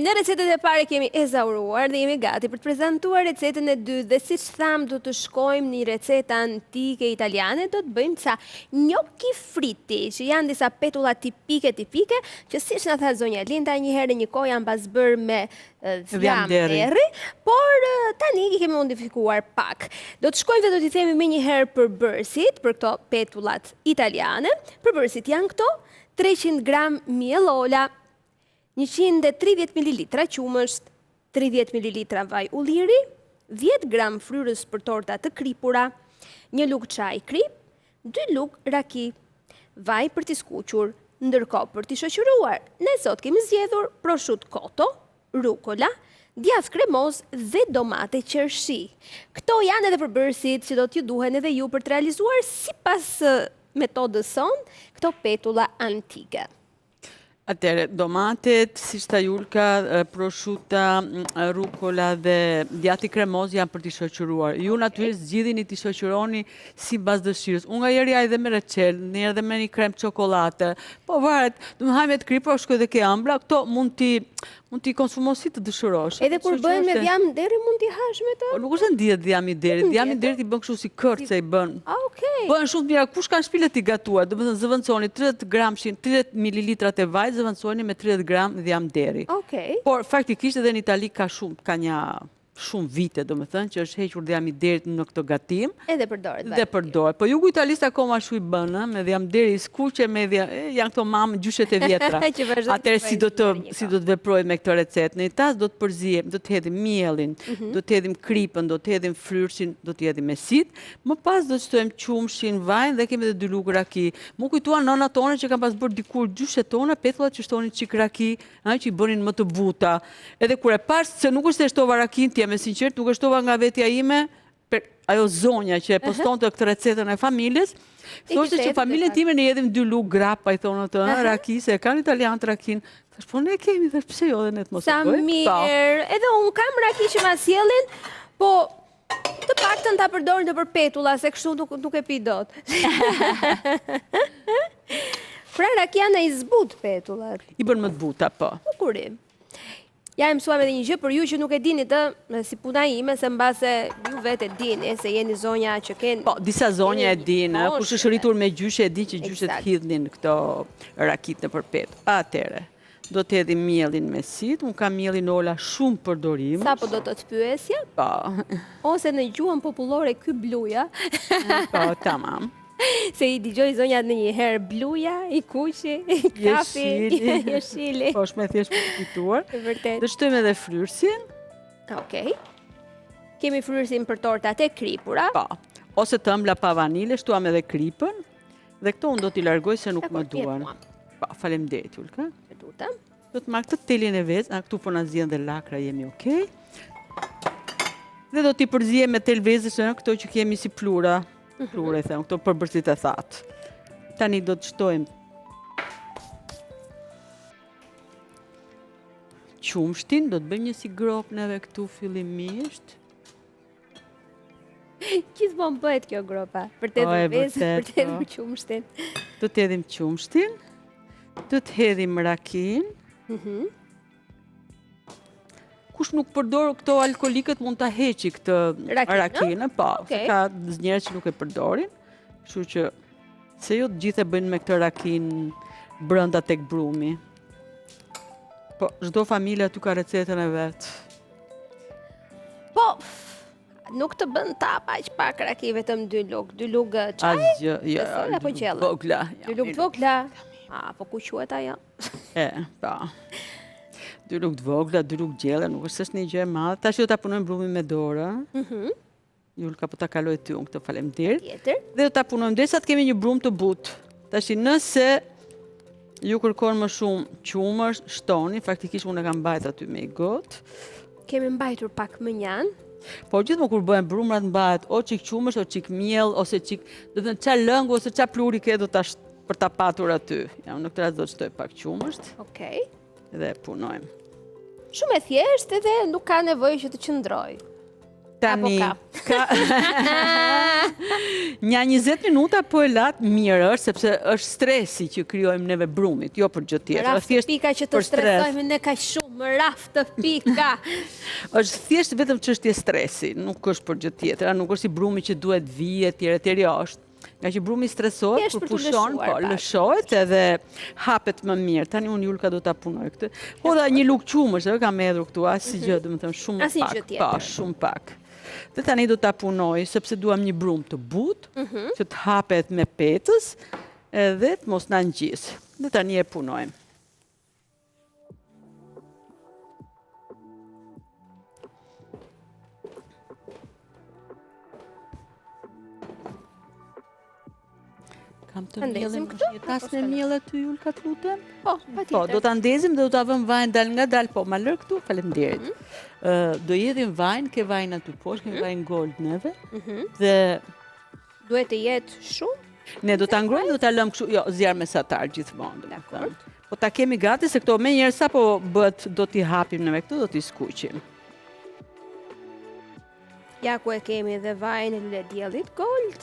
Ne recetën e parë e kemi ezauruar dhe jemi gati për të prezantuar recetën e dytë dhe siç thamë do të shkojmë në një recetë antike italiane, do të bëjmë ca gnocchi fritti, që janë disa petulla tipike tipike, që siç na tha zonja Linda një herë e një kohë janë pas bërë me dhjamë derri, por tani i kemi modifikuar pak. Do të shkojmë dhe do t'i themi menjëherë përbërësit për këto petullat italiane. Përbërësit janë këto, 300 gram miellola, 130 ml qumësht, 30 ml vaj ulliri, 10 gram fryrës për torta të kripura, një lugë çaji kripë, dy lugë raki, vaj për t'i skuqur, ndërkohë për t'i shoqëruar, ne sot kemi zgjedhur proshutë koto, rukola, djathë kremoz dhe domate qershi. Këto janë edhe përbërësit që do t'ju duhen edhe ju për të realizuar sipas metodës sonë këto petulla antike. Atëherë, domatet, siç tha Julka, proshuta, rukola dhe djathi kremoz janë për t'i shoqëruar. Ju natyrisht zgjidhini t'i shoqëroni sipas dëshirës. Unë nganjëherë i haj dhe me reçel, njëherë dhe me një krem çokollate. Po varet, do të haj me të kripur, shkoj dhe ke ëmbla, këto mund t'i mund t'i konsumosh si të dëshirosh. Edhe kur bëhen me dhjamë derri mund t'i hash me të? Po nuk është se ndihet dhjami i derrit, dhjami i derrit i bën kështu si kërce i bën. Ah, okay. Bëhen shumë të mira, kush ka në shtëpi le t'i gatuaj, domethënë zëvendësoni 30 gramshin, 30 mililitrat e vajit zëvendësojeni me 30 gram dhjam derri. Okej. Por faktikisht edhe në Itali ka shumë, ka një shumë vite, domethënë që është hequr dhjami i derrit në këtë gatim. Edhe përdoret vaj. Dhe përdoret. Po jugu i Italisë akoma ashtu i bën, ë, me dhjam derri i skuqe me dhjam, e, janë këto mamë gjyshet e vjetra. Atëherë si do të si do të veprojmë me këtë recetë? Në një tas do të përziejmë, do të hedhim miellin, mhm. do të hedhim kripën, do të hedhim fryrësin, do të hedhim me sitë. Më pas do të shtojmë qumështin, vajin dhe kemi edhe dy lugë raki. M'u kujtuan nënat tona që kanë pas bërë dikur gjyshet tona petullat që shtonin çik raki, ëh, që i bënin më të buta. Edhe kur e pashë se nuk është se e shtova rakinë, të jem e sinqertë, nuk e shtova nga vetja ime, per, ajo zonja që e postonte këtë recetën e familjes, thoshte që familjen time ne hedhim dy lugë grappa, i thonë atë, ëh, raki, se e kanë italianët rakinë. Thash, po ne kemi, thash, pse jo dhe ne të mos e bëjmë? Sa mirë, edhe unë kam raki që ma sjellin, po Të paktën ta përdor nëpër petulla, se kështu nuk, nuk e pi dot. pra rakia na i zbut petullat. I bën më të buta, po. Bukuri. Ja e mësuam edhe një gjë për ju që nuk e dini të, si puna ime, se mbase ju vetë e dini, se jeni zonja që keni... Po, disa zonja e dinë, kush është rritur me gjyshe e di që gjyshet hidhnin këto rakitë nëpër petull. Atëherë. Do të hedhim miellin me sitë, unë kam miellin Ola shumë përdorim. Sapo do të të pyesja? Po. Ose në gjuhën popullore ky bluja. Po, tamam. Se i dëgjoj zonjat ndonjëherë bluja, i kuqi, i kafi, jeshili. Po, është më thjesht për të kujtuar. E vërtetë. Do shtojmë edhe fryrësin. Okej. Kemi fryrësin për tortat e kripura. Po. Ose të ëmbla pa vanile, shtuam edhe kripën. Dhe këto unë do t'i largoj se nuk më duan. Po, faleminderit Julka. Të lutem. Do të marr këtë telin e vezë, a këtu po na zien dhe lakra jemi okay. Dhe do t'i përziejmë me tel vezë se këto që kemi si plura, mhm. plura i them, këto përbërësit e thatë. Tani do të shtojmë qumështin, do të bëjmë një si gropë neve këtu fillimisht. Gjithmonë bëhet kjo gropa, për të hedhur vezën, për të hedhur po. qumështin. Do të hedhim qumështin, do të hedhim rakinë. Mhm. Kush nuk përdor këto alkoolikët mund ta heqi këtë rakinë, po, se ka njerëz që nuk e përdorin. Kështu që se jo të gjithë e bëjnë me këtë rakinë brenda tek brumi. Po, çdo familje aty ka recetën e vet. Po, nuk të bën tap aq pak raki vetëm dy lugë, dy lugë çaj? Asgjë, jo, apo gjellë. Vogla. Dy lugë të vogla. A, po ku quhet ajo? E, pa. Dy lugë të vogla, dy lugë gjelle, nuk është se është një gjë e madhe. Tash do ta punojmë brumin me dorë. Mhm. Julka po ta kaloj ty unë këtë faleminderit. Tjetër. Dhe do ta punojmë derisa të kemi një brumë të butë. Tashi nëse ju kërkon më shumë qumësht, shtoni, faktikisht unë e kam mbajt aty me një gotë. Kemi mbajtur pak mënjanë. Po gjithmonë kur bëhen brumrat mbahet o çik qumësht, o çik miell, ose çik, do të thënë ça lëngu ose ça pluhuri ke do ta për ta patur aty. Ja, në këtë rast do të shtoj pak qumësht. Okej. Dhe punojmë. Shumë e thjeshtë edhe nuk ka nevojë që të qëndrojë. Tani, ka? Nja 20 minuta po e latë mirë është, sepse është stresi që krijojmë neve brumit, jo për gjë tjetër. Raftë pika që të stresojmë ne kaq shumë, raftë pika. është thjesht vetëm çështje stresi, nuk është për gjë tjetër, nuk është si brumi që duhet vijë, etj, etj, jo, është Ngaqë brumi stresohet, kur pushon, po, lëshohet edhe hapet më mirë. Tani unë Julka do ta punoj këtë. Hodha një lugë qumësht, edhe kam hedhur këtu, asnjë gjë, mhm. domethënë shumë pak. Po, shumë pak. Dhe tani do ta punoj, sepse duam një brumë të butë, mhm. që të hapet me petëz, edhe të mos na ngjisë. Dhe tani e punojmë. Kam të ndezim këtë? Një tas me miell aty, Julka të lutem? Po, patjetër. Po, do ta ndezim dhe do ta vëmë vajin dalëngadalë, po, ma lër këtu, faleminderit. Mm -hmm. Do i hedhim vajin, ke vajin aty poshtë, kemi mm -hmm. vajin gold neve. Mm -hmm. Dhe Duhet të jetë shumë? Ne do ta ngrohim, do ta lëmë kështu, jo, zjarr mesatar gjithmonë, domethënë. Po ta kemi gati se këto menjëherë sapo bëhet do t'i hapim neve këtu, do t'i skuqim. Ja ku e kemi dhe vajin e lulediellit gold.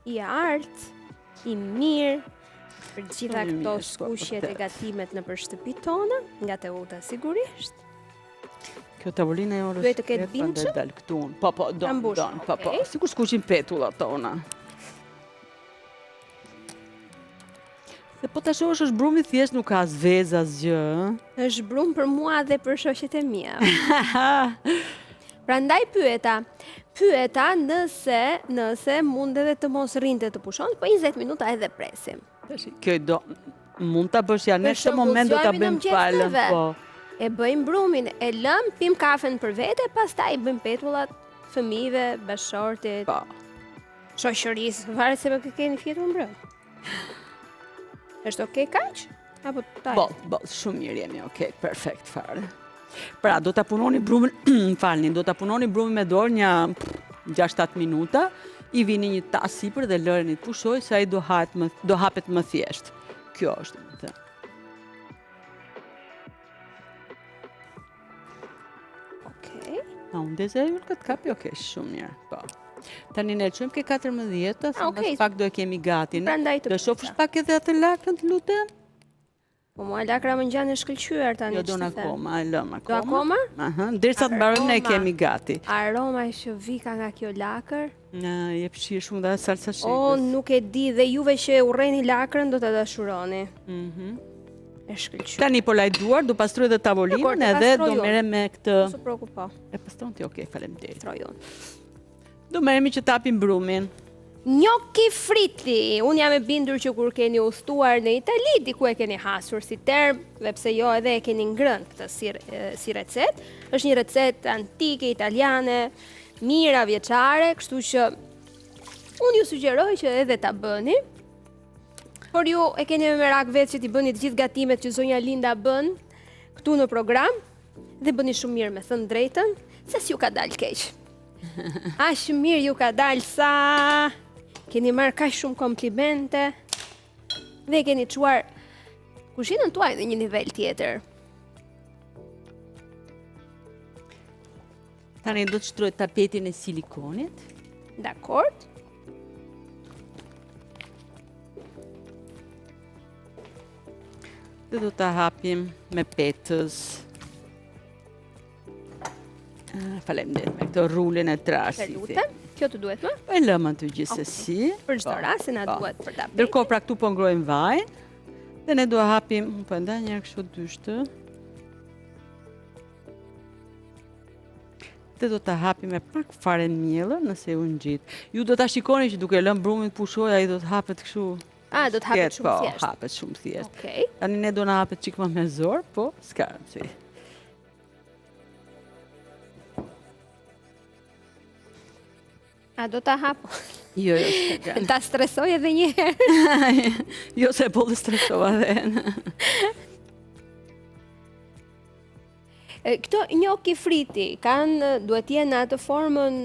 I artë, i mirë, për të gjitha këto po, skuqjet e gatimet nëpër shtëpitë tona, nga Teuta sigurisht. Kjo tavolina e orës Duhet të ketë bimçë? Dal këtu. Po, po, don, don, po, po. Sikur skuqim petullat tona. Se po ta shohësh është brumë i thjeshtë, nuk ka as vezë asgjë, ë? Është brumë për mua dhe për shoqet e mia. Prandaj pyeta, pyeta nëse, nëse mund edhe të mos rrinte të pushonte, po 20 minuta edhe presim. Tash, kjo i do, mund ta bësh ja, në këtë moment do ta bëjmë palën, po. E bëjmë brumin, e lëmë, pim kafen për vete, pastaj i bëjmë petullat fëmijëve, bashkëshortit. Po. Shoqërisë, varet se me kë keni fjetur mbrëmë. Është okay kaq? Apo ta? Po, po, shumë mirë jemi, okay, perfekt fare. Pra, do ta punoni brumin, më falni, do ta punoni brumin me dorë një 6-7 minuta, i vini një tas sipër dhe lëreni të pushojë se ai do hahet më do hapet më thjesht. Kjo është, domethënë. Okej. A unë ndeze e këtë kapi, okej, shumë mirë, po. Tani ne çojmë ke 14, se okay. pak do e kemi gati. Prandaj të Do shofësh pak edhe atë lakrën të lutem? Po mua lakra më ngjan e shkëlqyer tani. Jo don akoma, e lëm akoma. Do akoma? Aha, derisa të mbarojmë ne e kemi gati. Aroma që vika nga kjo lakër. Na jep shije shumë dhe salsa shegës. O, nuk e di dhe juve që e urreni lakrën do ta dashuroni. Mhm. E shkëlqyer. Tani po laj duart, do pastroj edhe tavolinën edhe do merrem me këtë. Mos u preokupo. E pastron ti, okay, faleminderit. Pastroj unë. Do merremi që të hapim brumin. Gnocchi fritti. Unë jam e bindur që kur keni udhëtuar në Itali, diku e keni hasur si term, dhe pse jo edhe e keni ngrënë këtë si, si recetë. Është një recetë antike italiane, mijëravjeçare, kështu që unë ju sugjeroj që edhe ta bëni. Por ju e keni me merak vetë që t'i bëni të gjithë gatimet që zonja Linda bën këtu në program dhe bëni shumë mirë me thënë të drejtën, se s'ju ka dalë keq. Aq mirë ju ka dalë sa keni marrë kaq shumë komplimente dhe keni çuar kuzhinën tuaj në një nivel tjetër. Tani do të shtroj tapetin e silikonit. Dakord. Dhe do ta hapim me petëz. Ah, faleminderit me këtë rulin e trashë. Të lutem, kjo të duhet më? Po e lëmë aty gjithsesi. Okay. Për çdo po, rast se na po. duhet për tapetin. Ndërkohë pra këtu po ngrohim vajin. Dhe ne do hapim, po e ndaj një herë kështu dyshtë. Dhe do ta hapim me pak fare miell nëse ju ngjit. Ju do ta shikoni që duke lënë brumin të pushojë, ai do të hapet kështu. A, do të hapet shumë po, thjesht. Po, hapet shumë thjesht. Okej. Tani ne do na hapet çik më me zor, po s'ka rëndësi. A do ta hap? Jo, jo, s'ka gjë. Ta stresoj edhe një herë. jo, se po të stresova dhe. Këto gnocchi fritti kanë duhet të jenë në atë formën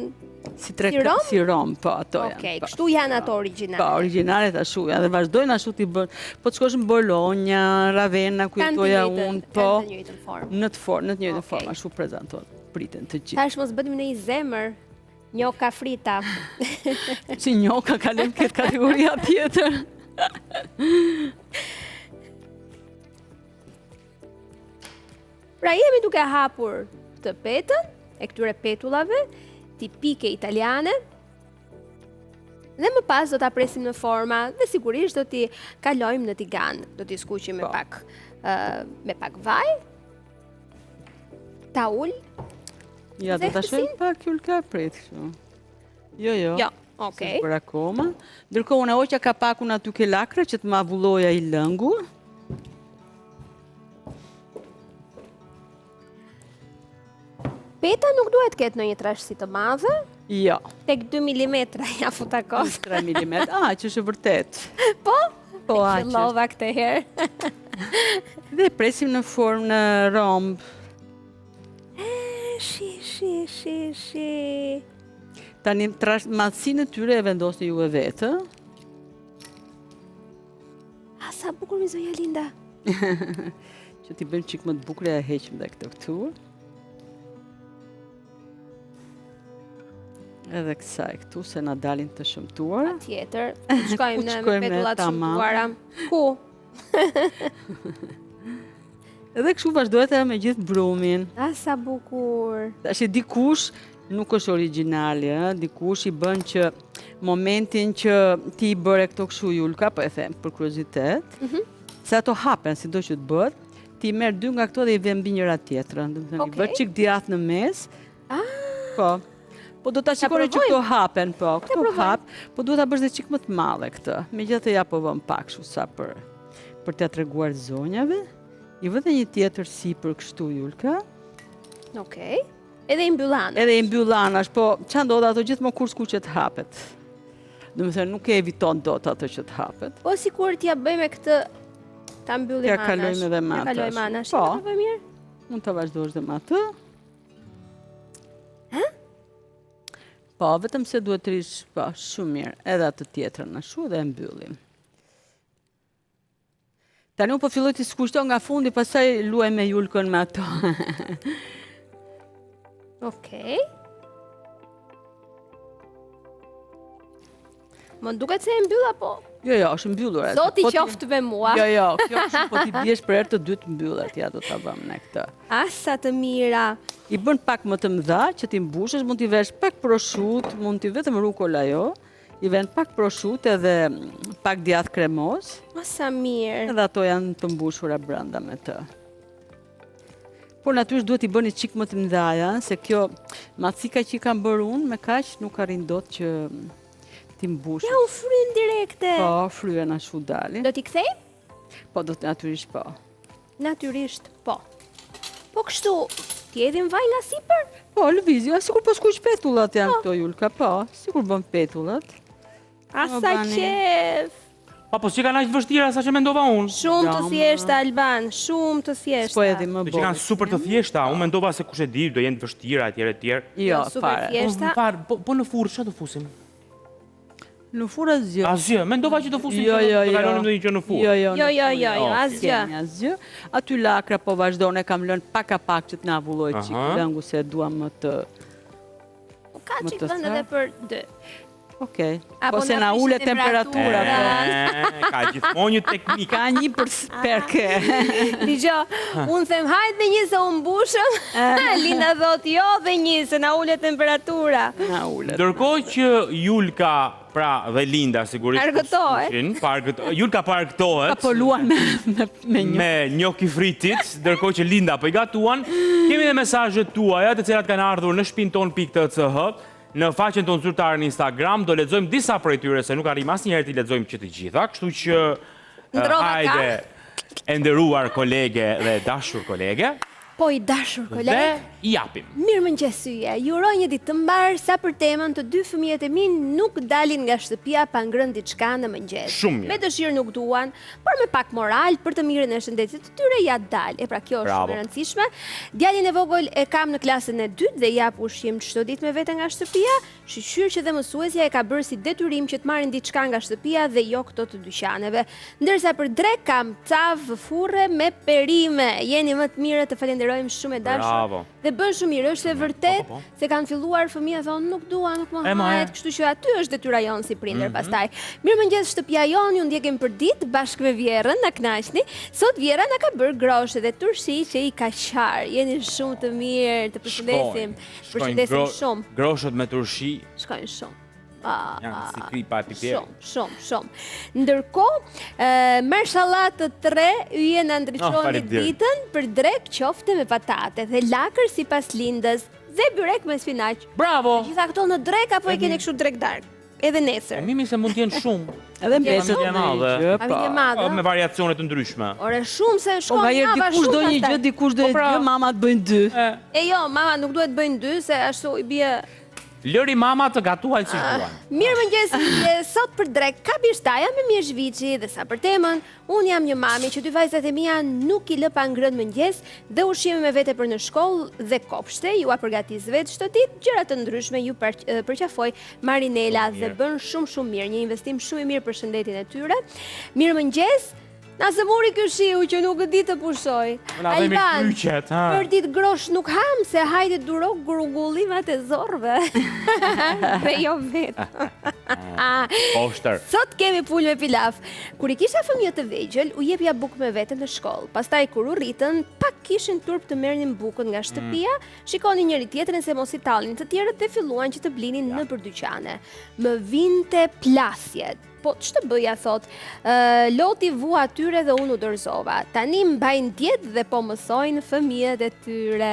si tre si rom, si rom po ato janë. Okej, po. kështu janë ato origjinale. Po, origjinalet ashtu janë dhe vazhdojnë ashtu t'i bën. Po të shkosh në Bologna, Ravenna, ku jetoja unë, po. Në të njëjtën formë. Në të formë, në të njëjtën formë, ashtu prezantohet. priten të gjithë. Tash mos bënim në një zemër, njoka frita. Si njoka kalojmë këtë kategoria tjetër. Pra jemi duke hapur këtë petën e këtyre petullave tipike italiane. Dhe më pas do ta presim në forma dhe sigurisht do t'i kalojmë në tigan. Do t'i skuqim me po. pak uh, me pak vaj. Ta ul. Ja, do ta shohim pak Julka prit kështu. Jo, jo. Jo, okay. Për akoma. Ndërkohë unë hoqa kapakun aty ke lakra që të më avullojë ai lëngu. Peta nuk duhet të ketë ndonjë trashësi të madhe. Jo. Tek 2 mm ja futa kot. 3 mm. Ah, që është e vërtetë. Po? Po, aq. Qëllova këtë herë. Dhe presim në formë në romb. Shi, shi, shi, shi. Tani trash madhësinë e tyre e vendosni juve vetë. A sa bukur mi zonja Linda. Që t'i bëjmë çik më të bukur e heqim dhe këtë këtu. Edhe kësaj këtu se na dalin të shëmtuara. Patjetër, shkojmë në petulla të shëmtuara. Ku? Edhe kështu vazhdohet edhe me gjithë brumin. A sa bukur. Tash dikush nuk është origjinali, ë, dikush i bën që momentin që ti i bëre këto kështu Julka, po e them për kuriozitet, mm -hmm. se ato hapen sido që të bëhet, ti merr dy nga këto dhe i vë mbi njëra tjetrën, domethënë okay. i vë çik djath në mes. Ah. Po. Po do ta shikoni që këto hapen, po, këto hap, po duhet ta bësh dhe çik më të madhe këtë. Megjithatë ja po vëm pak kështu sa për për t'ia treguar zonjave. I vë dhe një tjetër sipër kështu Julka. Okej. Edhe i mbyll anash. Edhe i mbyll anash, po ça ndodh ato gjithmonë kur skuqet hapet. Domethënë nuk e eviton dot ato që të hapet. Po sikur t'ia bëjmë këtë ta mbyllim anash. Ja kalojmë edhe me atë. Ja kalojmë anash. Po. Po mirë. Mund ta vazhdosh dhe me atë. Ha? Po, vetëm se duhet të rish, po, shumë mirë, edhe atë tjetrën ashtu dhe e mbyllim. Tani unë po filloj t'i skuq këto nga fundi, pastaj luaj me Julkën me ato. Okej. Më duket se e mbylla po. Jo, jo, është mbyllur. Zoti po qoftë me mua. Jo, jo, kjo është po t'i biesh për herë të dytë mbyllet, ja do ta vëmë ne këtë. A sa të mira. I bën pak më të mëdha që t'i mbushësh, mund t'i vesh pak proshut, mund t'i vetëm rukola jo. I ven pak proshut edhe pak djath kremoz. O sa mirë. Edhe ato janë të mbushura brenda me të. Por natyrisht duhet t'i bëni çik më të mëdhaja, se kjo madhësia që i kam bërë unë me kaq nuk arrin dot që t'i mbushësh. Ja u fryn direkte. Po, fryen ashtu dalin. Do t'i kthejmë? Po, do të natyrisht po. Natyrisht po. Po kështu, t'i hedhim vaj nga sipër? Po, lëvizi, a sikur po skuq petullat janë po. këto Julka, po, sikur bën petullat. A sa qef! Pa, po s'qenkan aq të vështira sa që mendova unë. Shumë të thjeshta, Alban, shumë të thjeshta. Po edhe më bërë. Qenkan super të thjeshta, unë mendova se kush e di, do jenë të vështira, etj, etj. Jo, jo super thjeshta. Po, po në furrë, ça do fusim? Në furrë asgjë. Asgjë. Mendova që do fusim jo, jo, do jo. kalonim ndonjë gjë në furrë. Jo, jo, jo, jo, jo, jo, asgjë. Asgjë. Aty lakra po vazhdon e kam lënë pak a pak që të na avullojë çik lëngu se e duam më të Ka çik vend edhe për dy. Okej. Po se na ulet temperatura. Po. Ka gjithmonë një teknikë. Ka një për perke. Dëgjo, unë them hajt dhe një se u mbushëm. Linda thotë jo dhe një se na ulet temperatura. Na ulet. Ndërkohë që Julka pra dhe Linda sigurisht argëtohet. Po argëto, Julka po argëtohet. Po luan me me me një. Me gnocchi frittit, ndërkohë që Linda po i gatuan, kemi edhe mesazhet tuaja të cilat kanë ardhur në shpinë tonë.ch. Në faqen tonë zyrtare në Instagram do lexojmë disa prej tyre se nuk arrijmë asnjëherë t'i lexojmë që të gjitha, kështu që hajde e nderuar kolege dhe e dashur kolege. Po i dashur koleg. Dhe i japim. Mirëmëngjes yje. Ju uroj një ditë të mbarë sa për temën të dy fëmijët e mi nuk dalin nga shtëpia pa ngrënë diçka në mëngjes. Shumë mirë. Me dëshirë nuk duan, por me pak moral për të mirën e shëndetit të tyre ia dal. E pra kjo është shumë e rëndësishme. Djalin e vogël e kam në klasën e dytë dhe i jap ushqim çdo ditë me vete nga shtëpia. Shyqyr që dhe mësuesja e ka bërë si detyrim që të marrin diçka nga shtëpia dhe jo këto të dyqaneve. Ndërsa për drekë kam tavë furre me perime. Jeni më të mirët, të falenderoj. falenderojmë shumë e dashur. Bravo. Dhe bën shumë mirë, është e vërtetë po, po. se kanë filluar fëmijët thonë nuk dua, nuk më E, ma, e. hahet, kështu që aty është detyra jonë si prindër Mhm. pastaj. Mirëmëngjes shtëpia jonë, ju ndjekim për ditë bashkë me vjehrrën, na kënaqni. Sot vjehrra na ka bërë groshë dhe turshi që i ka qarë. Jeni shumë të mirë, të përshëndesim. Shkojnë Përshëndesim gro- shumë. Groshët me turshi Shkojnë shumë. Ah, janë si ah, kripa e piperit. Shumë, shumë, shumë. Ndërkohë, e, mashallah të tre yje na ndriçoni Oh, faleminderit. ditën për drekë qofte me patate dhe lakër sipas Lindës dhe byrek me spinaq. Bravo! Gjitha këto në drekë apo e keni kështu drekë darkë? Edhe nesër. Po mimi se mund të jenë shumë. Edhe mbetët Familje e madhe. gjë, Familje e po. madhe. Po, me variacione të ndryshme. Ore shumë se Po shkon nga herë java dikush shumë do një pastaj. gjë, dikush do Po një pra. gjë, mamat bëjnë dy. E, E jo, mama nuk duhet bëjnë dy se ashtu i bie Lëri mama të gatuajnë si duan. Mirë mëngjes, e, sot për drekë ka bishtaja me mish viçi dhe sa për temën, unë jam një mami që dy vajzat e mia nuk i lë pa ngrënë mëngjes dhe ushqime me vete për në shkollë dhe kopshte, jua përgatis vetë çdo ditë, gjëra të ndryshme ju për, e, përqafoj Marinela Shumë dhe mirë. bën shumë shumë mirë, një investim shumë i mirë për shëndetin e tyre. Mirë mëngjes. Na sëmuri ky shiu që nuk di të pushoj. Na dhemi Alban, kryqet, ha. Për ditë grosh nuk ham se hajde duro gurgullimat e zorrëve. Dhe jo vetë. Poshtër. Sot kemi pulë me pilaf. Kur i kisha fëmijët të vegjël, u jepja bukë me vete në shkollë. Pastaj kur u rritën, pak kishin turp të merrnin bukën nga shtëpia, shikonin njëri tjetrin se mos i tallnin të tjerët dhe filluan që të blinin nëpër dyqane. Më vinte plasje. Po ç'të bëja thot, ë, loti vu atyre dhe unë u dorëzova. Tani mbajnë dietë dhe po mësojnë fëmijët e tyre.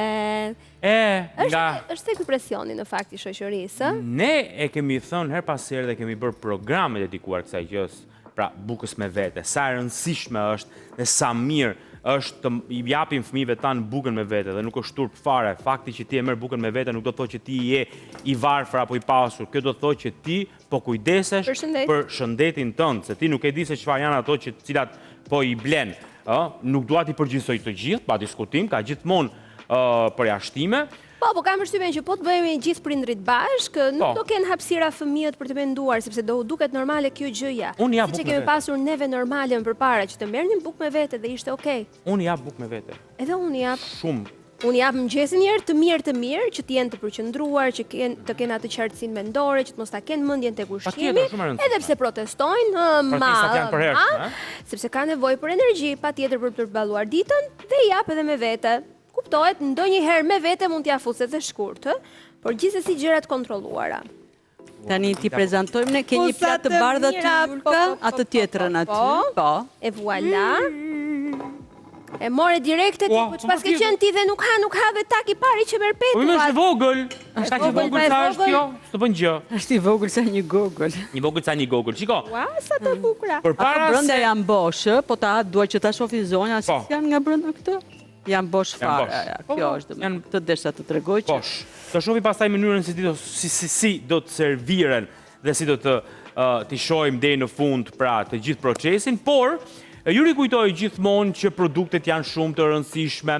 E, Është nga është ky presioni në fakt i shoqërisë, ë? Ne e kemi thënë her pas here dhe kemi bërë programe dedikuar kësaj gjës, pra bukës me vete, sa e rëndësishme është dhe sa mirë është të i japim fëmijëve tanë bukën me vete dhe nuk është turp fare. Fakti që ti e merr bukën me vete nuk do të thotë që ti je i varfër apo i pasur. Kjo do të thotë që ti po kujdesesh Për shëndet. për shëndetin tënd, se ti nuk e di se çfarë janë ato që të cilat po i blen. Ë, nuk dua t'i përgjithsoj të gjithë, pa diskutim, ka gjithmonë ë përjashtime. Po, po kam përshtypjen që po të bëhemi gjithë prindrit bashkë, nuk Po. do kenë hapësira fëmijët për të menduar, sepse do u duket normale kjo gjëja. Unë jap Siç e bukë me kemi vete. pasur neve normale më përpara që të merrnim bukë me vete dhe ishte okay. Unë i jap bukë me vete. Edhe unë i jap. Shumë. Unë i jap mëngjesin një herë të mirë të mirë, që të jenë të përqendruar, që kenë të kenë atë qartësinë mendore, që të mos ta kenë mendjen tek ushqimi, Patjetër, shumë e rëndësishme. edhe pse protestojnë, ë, ma, Protestat janë ë, përhershme, ma, ë? sepse ka nevojë për energji, patjetër për të përballuar ditën dhe i jap edhe me vete. Kuptohet, ndonjëherë me vete mund t'ja fus edhe shkurt, ë, por gjithsesi gjëra të kontrolluara. Tani ti prezantojmë ne, ke Po, një sa pjatë të të bardhë aty, mira, po, Julka, po, po, atë po, tjetrën po, aty. po. Po. E voilà. E more direkte ti, Ua, po po ç'pas ke patjetër. qenë ti dhe nuk ha, nuk ha dhe tak i pari që merr Po më petullat. është i vogël. Sa që vogël, vogël pa e sa është vogël. kjo? S'të bën gjë. Është i vogël sa një gogol. Një vogël sa një gogël. Shiko, Ua, sa të bukura. Ato përpara brenda se janë bosh, ë, po ta dua që ta shohin zonja si Po. janë nga brenda këto. Janë bosh Janë fare. bosh. ja, Po, Kjo po, është, janë- domethënë, këtë desha të tregoj që bosh. Të shohim pastaj mënyrën si do si si, si do të serviren dhe si do të uh, t'i shohim deri në fund pra të gjithë procesin, por e, ju rikujtoj gjithmonë që produktet janë shumë të rëndësishme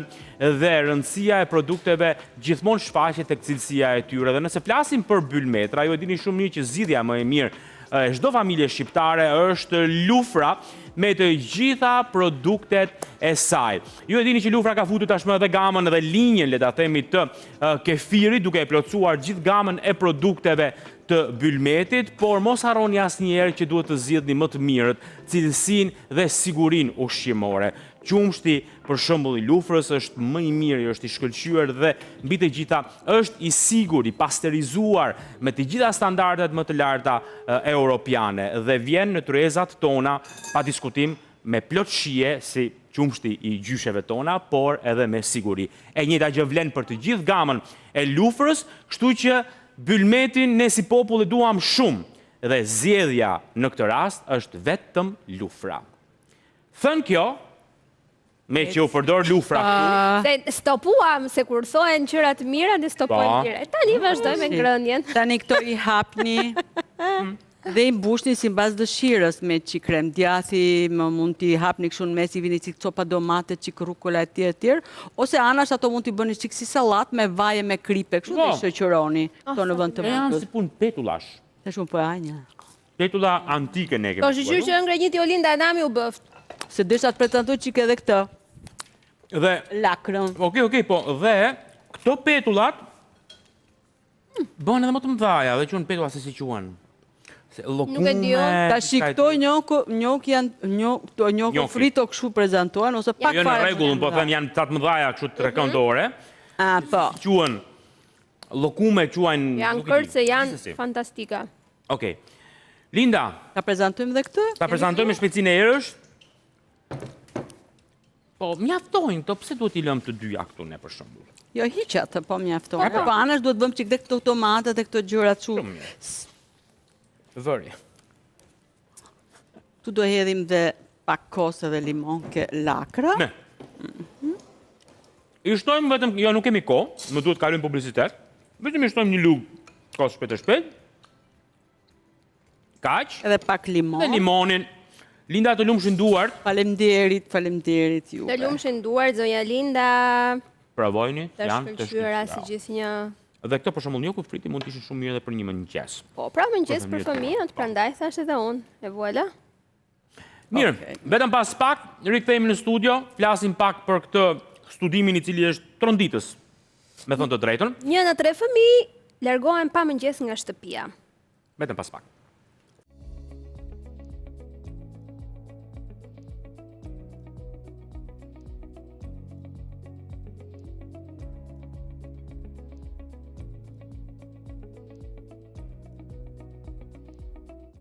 dhe rëndësia e produkteve gjithmonë shfaqet tek cilësia e tyre. Dhe nëse flasim për bylmetra, ju e dini shumë mirë që zgjidhja më e mirë e çdo familje shqiptare është lufra me të gjitha produktet e saj. Ju e dini që lufra ka futur tashmë edhe gamën edhe linjën, le ta themi, të e, kefirit, duke e plotësuar gjithë gamën e produkteve të bylmetit, por mos harroni asnjëherë që duhet të zgjidhni më të mirët, cilësinë dhe sigurinë ushqimore. Qumshti, për shembull, i lufrës është më i miri, është i shkëlqyer dhe mbi të gjitha është i sigurt, i pasterizuar me të gjitha standardet më të larta e, europiane dhe vjen në tryezat tona pa diskutim me plot shije si qumshti i gjysheve tona, por edhe me siguri. E njëjta gjë vlen për të gjithë gamën e lufrës, kështu që bylmetin ne si popull e duam shumë dhe zgjedhja në këtë rast është vetëm lufra. Thënë kjo, me që u përdor lufra këtu, Se stopuam se kur thohen gjëra të mira, ne stopojmë Po. direkt. Tani vazhdojmë me ngrënien. Tani këto i hapni dhe i mbushni sipas dëshirës me çik krem djathi, më mund t'i hapni kështu në mes, i vini çik copa domate, çik rukola etj etj, ose anash ato mund t'i bëni çik si sallat me vaje me kripe, kështu dhe i Po. shoqëroni këto në vend të e janë bukës. si punë petullash. Tash unë po e anja. Petulla antike ne kemi. Po shyqyr që ëngre një ti Olinda nami u bëft. Se desha të pretendoj çik edhe këtë. Dhe lakrën. Okej, okej, po dhe këto petullat bëhen edhe më të mëdha dhe quhen petulla se si quhen. Se Nuk e di unë. Tashi këto gnocchi, gnocchi janë njo, këto gnocchi fritto kështu prezantohen ose pak Jo në rregull, unë po them janë ca të mëdha kështu të trekëndore. Mhm. A po. Quhen llokume quajnë Janë kërce, janë fantastike. Okej. Linda. Ta prezantojmë dhe këtë? Ta prezantojmë me shpejtësinë e erës. Po, mjaftojnë këto, pse duhet t'i lëmë të dyja këtu ne për shembull? Jo, hiq atë, po mjaftojnë. Po, po anash duhet vëmë çik dhe këto tomatet dhe këto gjërat çu. Shumë mirë. Vëri. Tu do hedhim dhe pak kos edhe limon ke lakra. Ne. Mhm. I shtojmë vetëm, jo nuk kemi kohë, më duhet kalojmë publicitet. Vetëm i shtojmë një lugë kos shpejt e shpejt. Kaq. Edhe pak limon. Dhe limonin. Linda të lumshin duart. Faleminderit, faleminderit juve. Të lumshin duart zonja Linda. Provojini, janë të shkëlqyera si gjithnjë. Dhe këto për shembull gnocchi fritti mund të ishin shumë mirë edhe për një mëngjes. Po, pra mëngjes për fëmijët, prandaj thashë edhe unë. E voilà. Mirë, okay. vetëm pas pak rikthehemi në studio, flasim pak për këtë studimin i cili është tronditës. Me thënë të drejtën. Një në tre fëmijë largohen pa mëngjes nga shtëpia. Vetëm pas pak.